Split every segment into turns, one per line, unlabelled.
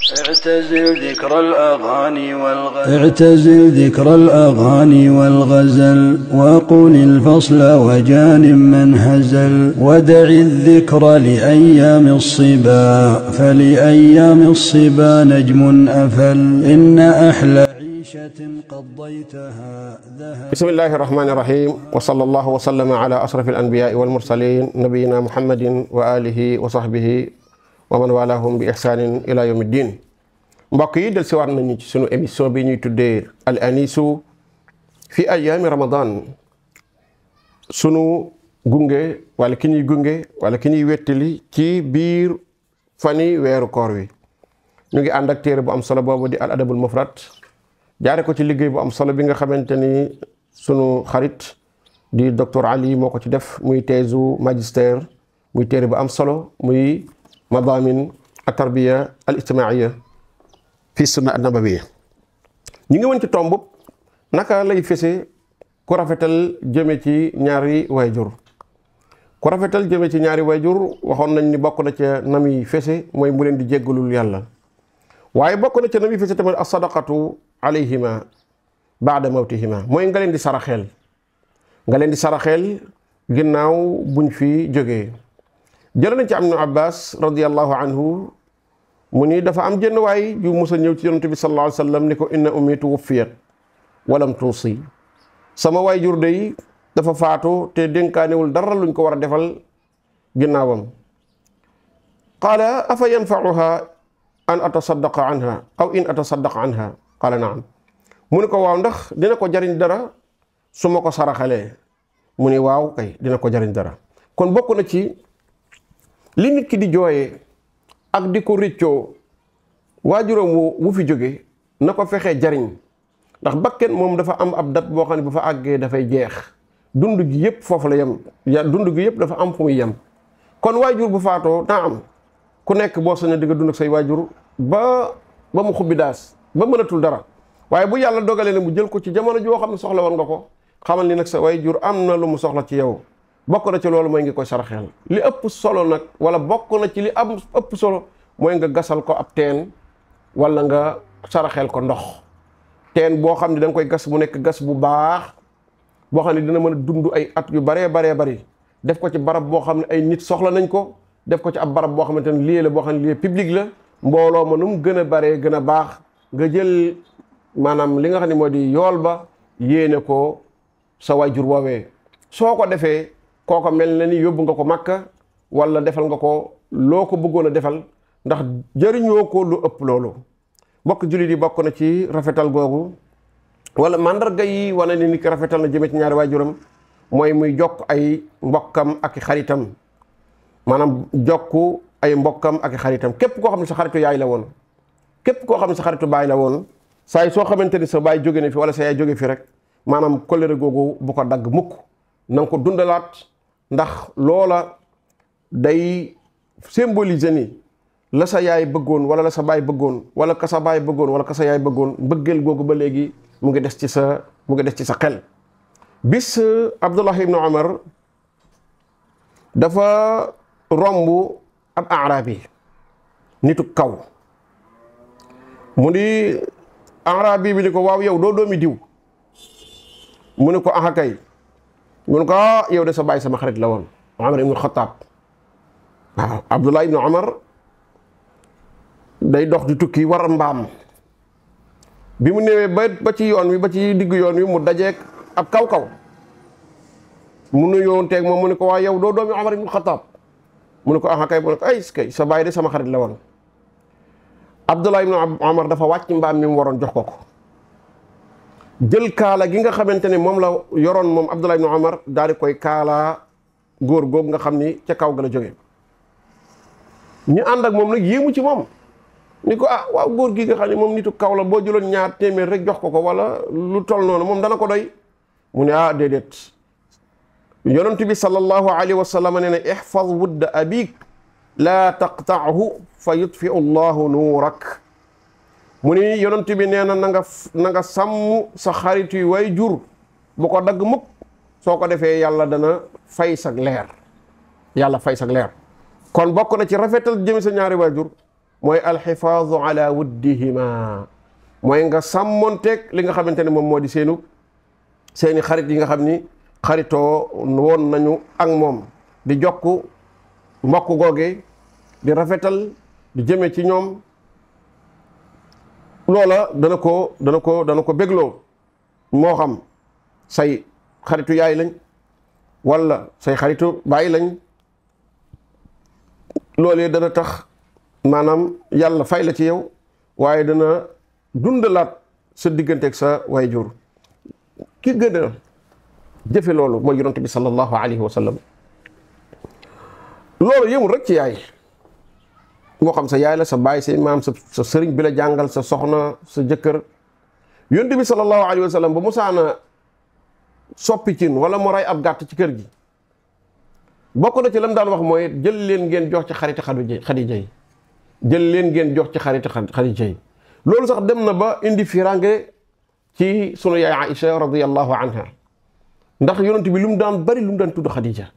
اعتزل ذكر الأغاني والغزل وقل الفصل وجانب من هزل ودع الذكر لأيام الصبا فلأيام الصبا نجم أفل إن أحلى عيشة قضيتها ذهب.
بسم الله الرحمن الرحيم وصلى الله وسلم على أشرف الأنبياء والمرسلين نبينا محمد وآله وصحبه ومن والاهم بإحسان إلى يوم الدين. mbokk yi del si waat nañu ci sunu émission bi ñuy tuddee al anisu fi ayaami ramadan, sunu gunge wala ki ñuy gunge wala ki ñuy wettali ci biir fani weeru koor wi. ñu ngi ànd ak téere bu am solo boobu di al adabul mufrad, jaare ko ci liggéey bu am solo bi nga xamante ni sunu xarit di docteur Ali moo ko ci def, muy teesu magistère, muy téere bu am solo, muy madamin at tarbiya al ijtimaiya fi sunna an-nabawiyya. ñu ngi woon ci tomb naka lay fese ku rafetal jëme ci ñaari wayjur. ku rafetal jëme ci ñaari wayjur waxoon nañ ni bokk na ca nami fese mooy mu leen di jéggalul yàlla, waaye bokk na ca nami fese tamit as-sadaqatu alayhima ba'da mawtihima, mooy nga leen di saraxeel, nga leen di saraxeel ginnaaw buñ fi jógee. jël nañ ci Ibnu Abbas radiyallahu anhu mu ni dafa am jënn waay yu musa ñëw ci yonent bi sallallahu alayhi wa sallam ni ko inna ummi tuwuffiyat walam tuusi, sama waay jur dey dafa faatu te dénkaanewul dara luñ ko war a defal ginnaawam. qaala afa yanfa'uha an atasaddaqa anha aw in atasaddaqa anha qaala naam. mu ni ko waaw, ndax dina ko jariñ dara su ma ko saraxalee? mu ni waaw kay, dina ko jariñ dara. kon bokk na ci li nit ki di jooyee ak di ko réccoo waajuram wu fi jóge na ko fexee jariñ, ndax bakken moom dafa am ab dat boo xam ne bu fa àggee dafay jeex. dund gi yëpp foofu la yem, dund gi yëpp dafa am fu muy yem. kon waajur bu faatoo naa am ku nekk boo sañoon di nga dund ak say waajur ba mu xubbi daas ba mënatul dara, waaye bu yàlla dogalee ne mu jël ko ci jamono joo xam ne soxla woon nga ko, xamal ni nag sa waajur am na lu mu soxla ci yow. bokk na ci loolu mooy nga koy saraxeel. li ëpp solo nag, wala bokk na ci li am ëpp solo mooy nga gasal ko ab teen wala nga saraxeel ko ndox. teen boo xam ne da nga koy gas mu nekk gas bu baax boo xam ne dina mën a dund ay at yu baree bari. def ko ci barab boo xam ne ay nit soxla nañ ko, def ko ci ab barab boo xamante ne lieu la boo xam ne lieu public la. mbooloo ma nu mu gën a baree gën a baax, nga jël maanaam li nga xam ne moo di yool ba yéene ko sa waajur woowee. soo ko defee kooko mel na ni yóbbu nga ko Makka wala defal nga ko loo ko bëggoon a defal, ndax jëriñoo ko lu ëpp loolu. bokk jullit yi, bokk na ci rafetal googu wala mandarga yi wane ni nit ki rafetal na jëme ci ñaari waajuram mooy muy jokk ay mbokkam ak xaritam. maanaam jokk ay mbokkam ak xaritam. képp koo xam ne sa xaritu yaay la woon, képp koo xam ne sa xaritu baay la woon, saa yi soo xamante ni sa baay jóge na fi wala sa yaay jóge fi rek, maanaam kóllëre googu bu ko dagg mukk, na nga ko dundalaat. ndax loola day symboliser ni la sa yaay bëggoon wala la sa baay bëggoon wala ka sa baay bëggoon wala ka sa yaay bëggoon, bëggeel googu ba léegi mu ngi des ci sa xel. bis Abdullah ibnu Umar dafa romb ab arabi, nitu kaw. mu ni arabi bi ni ko waaw, yow doo doomi diw? mu ni ko aha kay. mu ne ko yow de sa baay sama xarit la woon, Umar ibnu Xattaab. waaw, Abdullah ibnu Umar day dox di tukki war mbaam. bi mu néewee ba ci yoon wi, ba ci diggu yoon wi, mu dajeek ab kaw mu nuyoon teeg moom mu ne ko waa yow doo doomi Umar ibnu Xattaab? mu ne ko aha kay. mu ne ko ay kay, sa baay de sama xarit la woon. Abdullah ibnu Umar dafa wàcc mbaam mi mu waroon jox ko. jël kaala gi nga xamante ne moom la yoroon moom Abdullah ibn Umar daal di koy kaala góor googu nga xam ni ca kaw ga la jóge. ñu ànd ak moom nag yéemu ci moom ni ko waaw góor gi nga xam ne moom nitu kaw la, boo jëloon 2 téeméer rek jox ko wala lu toll noonu moom dana ko doy. mu ne déedéet. yonent bi sallallahu alayhi wa sallam nee na ihfaz wudda abik laa taqta'hu fa yutfi'u Allahu nuurak. mu ni yonent bi nee na na nga sàmm sa xarit yu way jur, bu ko dagg mukk. soo ko defee yàlla dana fay sag leer, yàlla fay sag leer. kon bokk na ci rafetal jëmi sa ñaari waajur mooy alxifaadu ala wuddihima mooy nga sàmmonteeg li nga xamante ne moom moo di seeni xarit yi nga xam ni xaritoo woon nañu ak moom di jokk mbokk googe di rafetal di jëme ci ñoom loola dana ko bégloo moo xam say xaritu yaay lañ wala say xaritu baay lañ loolee dana tax maanaam yàlla fay la ci yow waaye dana dundalaat sa digganteeg sa waajur ki gën a jëfe loolu mooy yonent bi sallallahu alayhi wa sallam loolu yëmul rek ci yaay moo xam sa yaay la sa baay say maam sa sëriñ bi la jàngal sa soxna sa jëkkër yonent bi sallallahu alayhi wa sallam ba musaana soppi cin wala mu rey ab gàtt ci kër gi bokk na ci lam daan wax mooy jël leen ngeen jox ci xariti Xadija yi jël leen ngeen jox ci xariti Xadija yi loolu sax dem na ba indi firange ci sunu yaay Aïcha radiyallahu anha ndax yonent bi lu mu daan bari lu mu daan tudd Xadija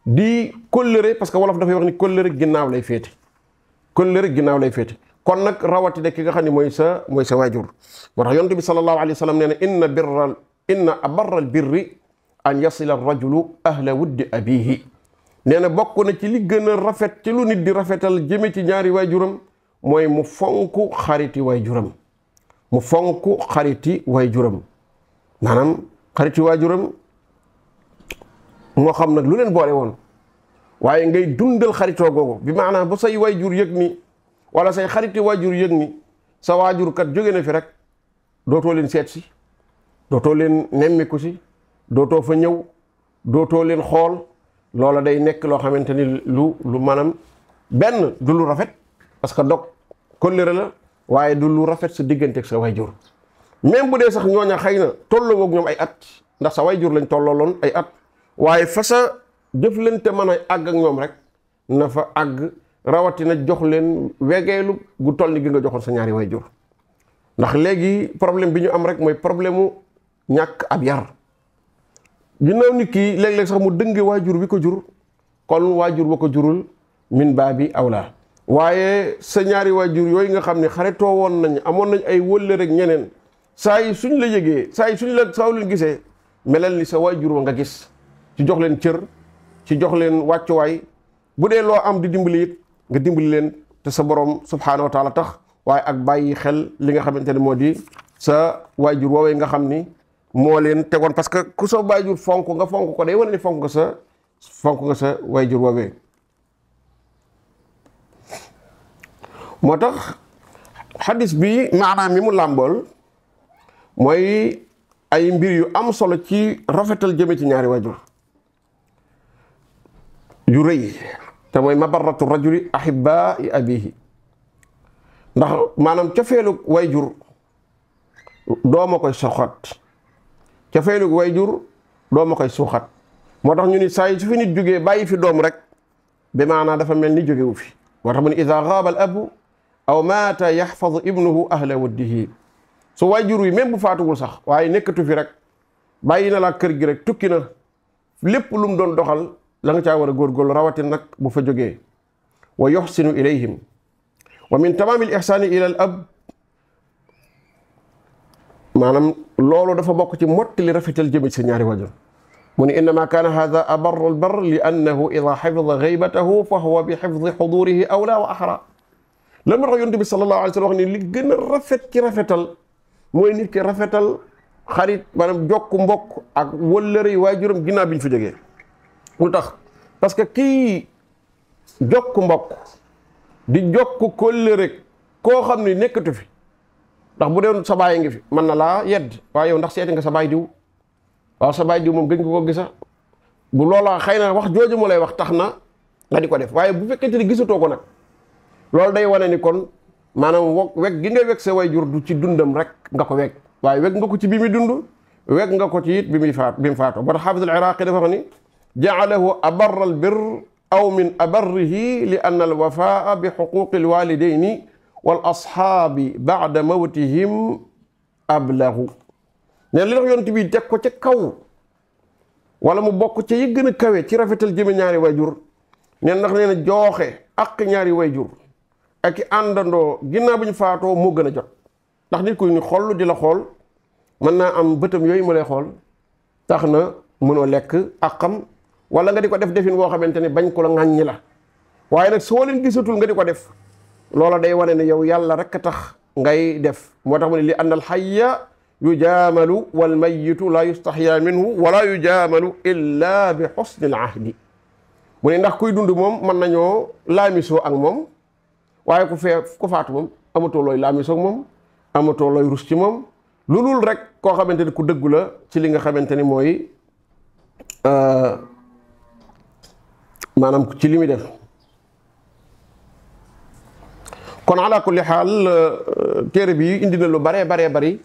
di kóllëre parce que wolof dafay wax ni kóllëre ginnaaw lay féete kóllëre ginnaaw lay féete kon nag rawatina ki nga xam ne mooy sa waajur moo tax yonent bi sallallahu alayhi wa sallam nee na inna abarra al birri an yasila rajulu ahla wuddi abihi nee na bokk na ci li gën a rafet ci lu nit di rafetal jëme ci ñaari waajuram mooy mu fonk xariti waajuram mu fonk xariti waajuram maanaam xariti waajuram moo xam nag lu leen boole woon waaye ngay dundal xaritoo googu bi maanaam bu say waajur yëg ni wala say xariti waajur yëg ni sa waajur kat jóge na fi rek dootoo leen seet si dootoo leen nemmiku si dootoo fa ñëw dootoo leen xool loola day nekk loo xamante ni lu maanaam benn du lu rafet parce que dog kóllëre la waaye du lu rafet sa diggante ak sa waajur même bu dee sax ñooña xëy na tolloo ak ñoom ay at ndax sa waajur lañ tollooloon ay at waaye fa sa jëflante mën a àgg ak ñoom rek na fa àgg rawatina jox leen wegeelu gu toll ni gi nga joxoon sa ñaari waajur ndax léegi problème bi ñu am rek mooy problème mu ñàkk ab yar ginnaaw nit ki léeg-léeg sax mu dënge waajur bi ko jur kon waajur ba ko jurul min baabi awla waaye sa ñaari waajur yooyu nga xam ne xaritoo woon nañ amoon nañ ay wëlle rek ñeneen saa yi suñ la yëgee saa leen gisee melal ni sa waajur wa nga gis ci jox leen cër ci jox leen wàccuwaay bu dee loo am di dimbali it nga dimbali leen te sa borom subhaanahu wa taala tax waaye ak bàyyi xel li nga xamante ne moo di sa waajur woowee nga xam ni moo leen tegoon parce que ku sa waajur fonk ko day wane ni fonk nga sa waajur woowee moo tax xadis bi maanaam mi mu làmbool mooy ay mbir yu am solo ci rafetal jëme ci ñaari waajur yu rëy te mooy mabarratu rajuli ahibaa i abihi ndax maanaam cofeelu waajur dooma koy soxat cofeelu waajur dooma koy suuxat moo tax ñu ni saa yi su fi nit jógee bàyyi fi doom rek bi maanaa dafa mel ni jógewu fi moo tax mu ne ida gaaba al abu aw maata yaxfadu ibnuhu ahla waddihi su waajur wi même bu faatuwul sax waaye nekkatu fi rek bàyyi na laa kër gi rek tukki na lépp lu mu doon doxal la nga caa war a góorgóorlu rawatin nag bu fa jógee wa yuxsinu ilayhim wa min tamaami l ihsaani ila al ab maanaam loolu dafa bokk ci mottali rafetal jëme ci sa ñaari waajur mu ne innama kaana hada abarru al bar li annahu ida xafida gaybatahu fa huwa bi xifdi xudurihi awla wa axra lan moo tax yonent bi sallallahu alayhi wa sallam wax ni li gën a rafet ci rafetal mooy nit ki rafetal xarit maanaam jokk mbokk ak wëllëre waajuram ginnaaw bi ñu fi jógee lu tax parce que kii jokk mbokk di jokk kóllëre koo xam ne nekkatu fi ndax bu dee sa baay ngi fi mën na laa yedd waaye yow ndax seeti nga sa baay diw waaw sa baay diw moom gëj nga ko gisa bu loolaa xëy na wax jooju mu lay wax tax na nga di ko def waaye bu fekkente ni gisatoo ko nag loolu day wane ni kon maanaam weg gi nga weg sa waajur du ci dundam rek nga ko weg waaye weg nga ko ci bi muy dund weg nga ko ci it bi mu faatoo ba tax xaafis al iraqi dafa wax ni jaalahu abarra al bir aw min abarrihi li anna al wafaa bi xuquqi al walidayni wal ashaabi baada mawtihim ablahu neen li tax yonent bi teg ko ca kaw wala mu bokk ca yi gën a kawe ci rafetal jëme ñaari waajur neen ndax nee na jooxe ak ñaari waajur ak i àndandoo ginnaaw bu ñu faatoo moo gën a jot. ndax nit ku ñu xool di la xool mën naa am bëtam yooyu mu lay xool tax na mënoo lekk ak xam wala nga di ko def defin boo xamante ne bañ ko la ŋàññi la waaye nag soo leen gisatul nga di ko def loola day wane ne yow yàlla rek a tax ngay def. moo tax mu ne li anna al hayya yujaamalu wal mayyitu la yustaxya minhu wala yujaamalu illa bi xusni al ahdi. mu ne ndax kuy dund moom mën nañoo laamisoo ak moom waaye ku faatu moom amatoo looy laamisoo ak moom amatoo looy rus ci moom lu dul rek koo xamante ni ku dëggu la ci li nga xamante ni mooy maanaam ci li muy def. kon ala kulli xaal téere bi indi na lu baree bari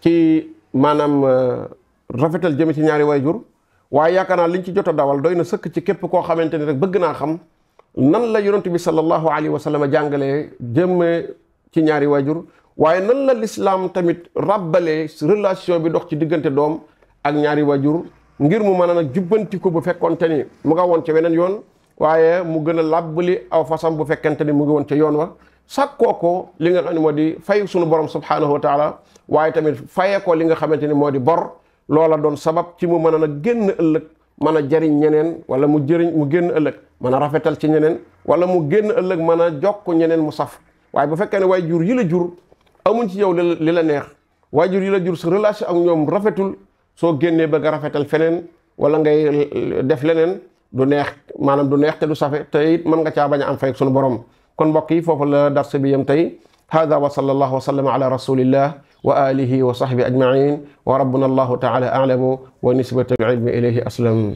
ci maanaam rafetal jëme ci ñaari waajur waaye yaakaar naa liñ ci jot a dawal doy na sëkk ci képp koo xamante ni rek bëgg naa xam nan la yonent bi sallallahu alayhi wa sallam jàngalee jëme ci ñaari waajur waaye nan la lislaam tamit ràbbalee relation bi dox ci diggante doom ak ñaari waajur ngir mu mën a nag jubbanti ko bu fekkonte ni mu nga woon ca weneen yoon waaye mu gën a làbbali aw fasam bu fekkente ni mu ngi woon ca yoon wa sàkkoo ko li nga xam ne moo di fay sunu borom subhanahu wa taala waaye tamit fayee ko li nga xamante ni moo di bor loola doon sabab ci mu mën a nag génn ëllëg mën a jariñ ñeneen wala mu génn ëllëg mën a rafetal ci ñeneen wala mu génn ëllëg mën a jokk ñeneen mu saf. waaye bu fekkee ne waajur yi la jur amuñ ci yow li la neex waajur yi la jur sa relation ak ñoom rafetul soo génnee bëgg a rafetal feneen wala ngay def leneen du neex maanaam du neex te du safe te it mën nga caa bañ a am fay sunu borom. kon mbokk yi foofu la dars bi yam tey hada wa sallallahu wa sallama ala rasulillah wa alihi wa sahbi ajmain wa rabbuna allahu taala a'lamu wa nisbatu al ilmi ilayhi aslam.